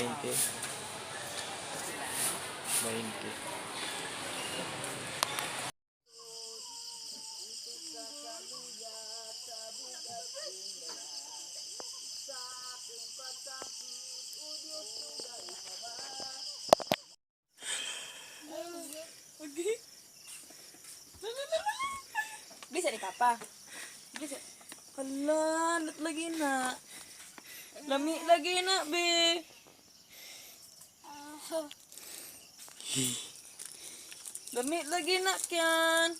20. 20. Bilis ni Papa. Bilis. Hala, nat lagi na. Lami lagi na, be. Lami lagi na, Kian.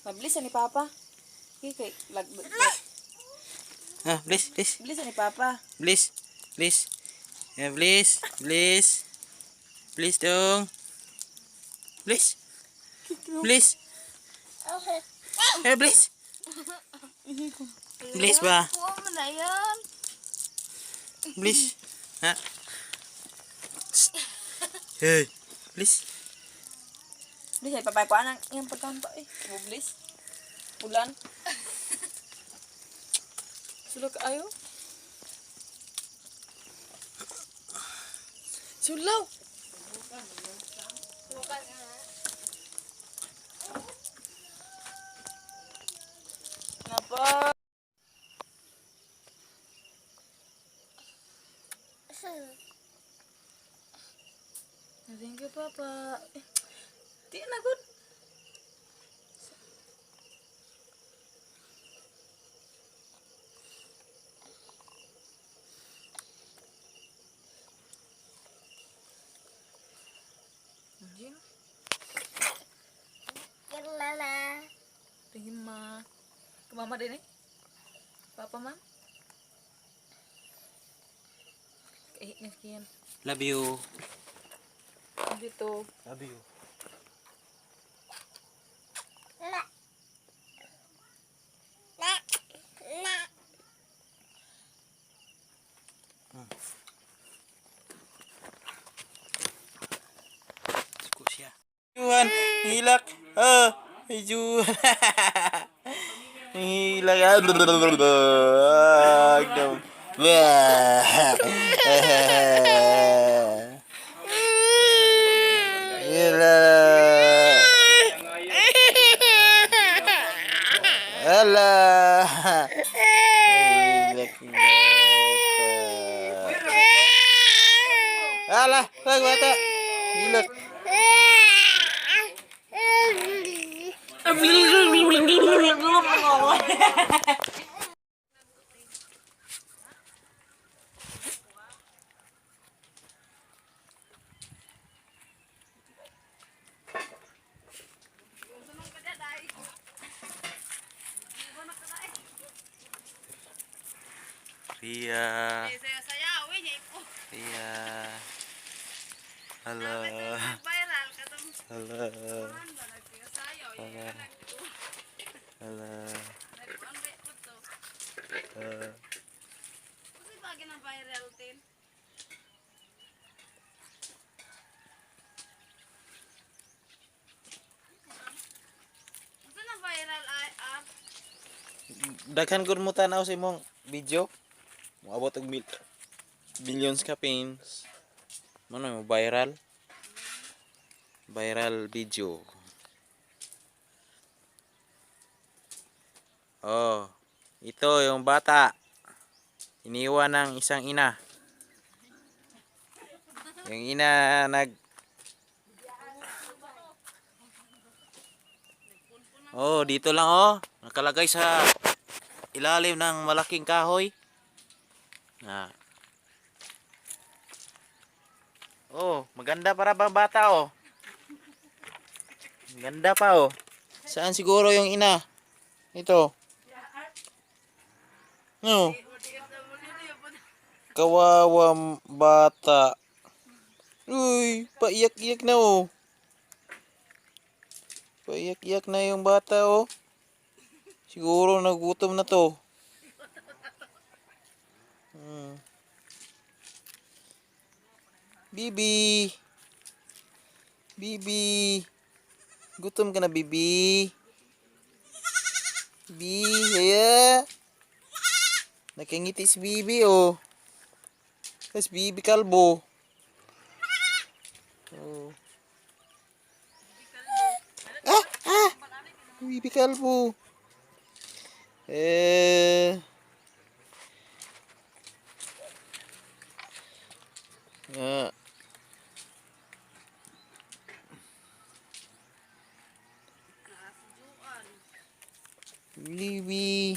Mabilis ni Papa. Okay, kay lag. Ah, please, please. Bilis ni Papa. Please, please. Yeah, please, please. Please dong. Please. Please. Eh, please. Please ba? Kuha mo na yan. Please. Ha? Shh. Hey, please. Bilis ay papay ko anang iyang pagkaon pa eh. Bublis. Ulan. Sulok ayo. Sulaw. Napa? Thank you, Papa. Eh, di na good. Anjing. Tingin ma. Kumama din eh. Papa man. Kaihit na siyan. Love you. Dito. Love you. Suko siya. Juan, hilak. Oh, Juan. Hilak. Hilak. Ala. Hilak bata. Ala, lag bata. Hilak. Ria. Ria. Halo. Halo. Halo. Halo. Halo. Daghan gud mo tanaw sa imong video. Moabot og millions ka pins. Mano mo viral? Viral video. Oh, ito yung bata. Iniwan ng isang ina. Yung ina nag. Oh, dito lang oh. Nakalagay sa ilalim ng malaking kahoy. Ah. Oh, maganda para bang bata oh. Maganda pa oh. Saan siguro yung ina? Ito. No. Kawawa bata. Uy, paiyak-iyak na oh. Paiyak-iyak na yung bata oh. Siguro nagutom na to. Bibi. Bibi. Gutom ka na, Bibi. Bi, yeah. Nakangiti si Bibi oh. Yes, baby kalbo. Oh. Ah, ah. Baby kalbo. Eh. Ah. Baby.